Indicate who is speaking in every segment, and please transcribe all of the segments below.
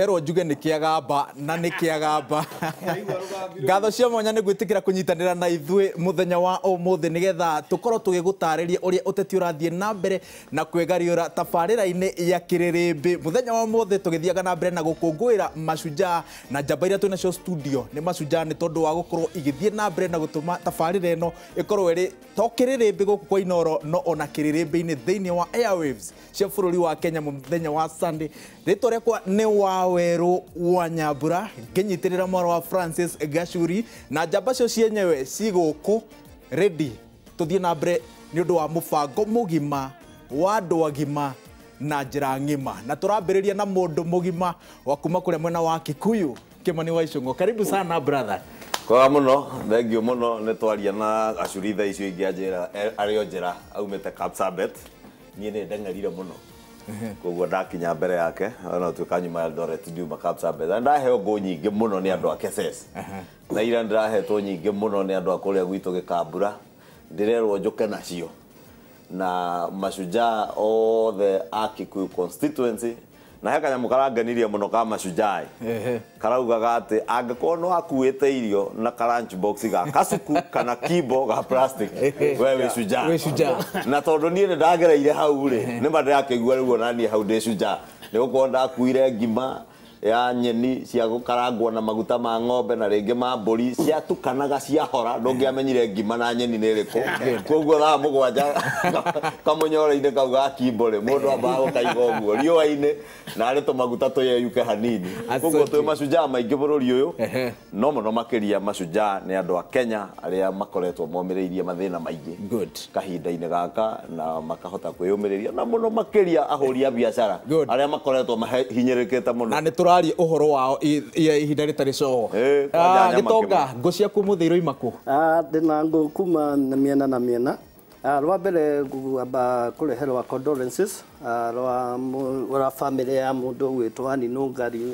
Speaker 1: Nderwo njuge nĩ kĩagamba na nĩ kĩagamba. Ngatho cia mwanya nĩ gwĩtĩkĩra kũnyitanĩra na ithuĩ mũthenya wa ũmũthĩ nĩgetha tũkorwo tũgĩgũtarĩria ũrĩa ũteti ũrathiĩ na mbere na kwĩgariũra tabarĩra-inĩ ya Kĩrĩrĩmbĩ. Mũthenya wa ũmũthĩ tũgĩthiaga na mbere na gũkũngũĩra mashujaa na njamba iria twĩnacio studio nĩ mashujaa nĩ tondũ wa gũkorwo igĩthiĩ na mbere na gũtũma tabarĩra ĩno ĩkorwo ĩrĩ to Kĩrĩrĩmbĩ gũkũ kwa Inooro no ona Kĩrĩrĩmbĩ-inĩ thĩinĩ wa airwaves cia bũrũri wa Kenya mũthenya wa Sunday. Rĩtwa rĩakwa nĩ Wawerũ wa Nyambura, ngĩnyitĩrĩra mwaro wa Francis Gachuri na njamba cio cienyewe ci gũkũ ready tũthiĩ na mbere nĩ ũndũ wa mũbango mũgima wa andũ agima na njĩra ng'ima, na tũrambĩrĩria na mũndũ mũgima wa kuma kũrĩa mwena wa Kikuyu, Kimani wa Ichung'wa. Karibu sana brother.
Speaker 2: Kwega mũno, thank you mũno. Nĩ twaria na Gacuri thaa icio ingĩ anjĩra arĩ o njĩra aumĩte Kapsabet. Niĩ nĩ ndeng'erire mũno, koguo ndakinya mbere yake ona tuĩka nyuma Eldoret ndiuma Kapsabet, na ndaheo ngũ nyingĩ mũno nĩ andũ a Keses, na ira ndĩrahetwo nyingĩ mũno nĩ andũ a kũrĩa gwitũ Gĩkambura, ndĩrerwo njũke nacio na mashujaa othe a Kikuyu constituency. Na he kanyamũ karangenirie mũno ka mashujaa karaugaga atĩ angĩkorwo nĩ wakuĩte irio na ka lunch box ga kasuku kana kimbo ga plastic, we wĩ shujaa.
Speaker 1: Wĩ shujaa.
Speaker 2: Na tondũ niĩ nĩ ndagereire hau rĩ, nĩ ma ndĩrakĩigua rĩu ona niĩ hau ndĩ shujaa, nĩ gũkorwo ndakuire ngima ya nyeni cia gũkarangwo na maguta ma ng'ombe na rĩngĩ ma mbũri, ciatukanaga ciahora, ndũngĩamenyire ngima na nyeni nĩ ĩrĩkũ. Koguo thaa 7 kamũnyore-inĩ kau ga kimbo rĩ, mũndũ ambaga gũkaiga ũguo riũa-inĩ na arĩ tũmaguta tũyeyuke hanini. Koguo twĩ mashujaa maingĩ bũrũri ũyũ, no mũno makĩria mashujaa nĩ andũ a Kenya arĩa makoretwo momĩrĩirie mathĩna maingĩ kahinda-inĩ gaka na makahota kwĩyũmĩrĩria, na mũno makĩria ahũri a biacara arĩa makoretwo mahinyĩrĩkĩte mũno.
Speaker 1: Na nĩ tũraria ũhoro wao ihinda rĩtarĩ coho. Gĩtonga, ngũ ciaku mũthĩ iroima kũ?
Speaker 3: Ndĩna ngũ kuma na mĩena na mĩena. Rwa mbere ngwamba kũreherwa condolences rwa family ya mũndũ ũgwĩtwo Annie Nũngari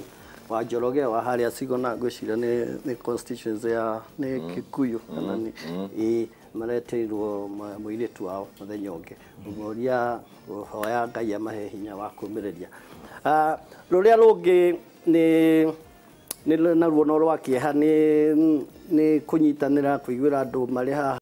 Speaker 3: wa Njoroge wa harĩa Sigona, ngwĩciria nĩ constituency ya nĩ Kikuyu kana nĩ mareteirwo mũirĩtu wao mũthenya ũngĩ. Ũmoria hoya Ngai amahe hinya wa kũmĩrĩria. Rũrĩa rũngĩ nĩ naruo no rwa kĩeha, nĩ kũnyitanĩra kũiguĩra andũ marĩ haha.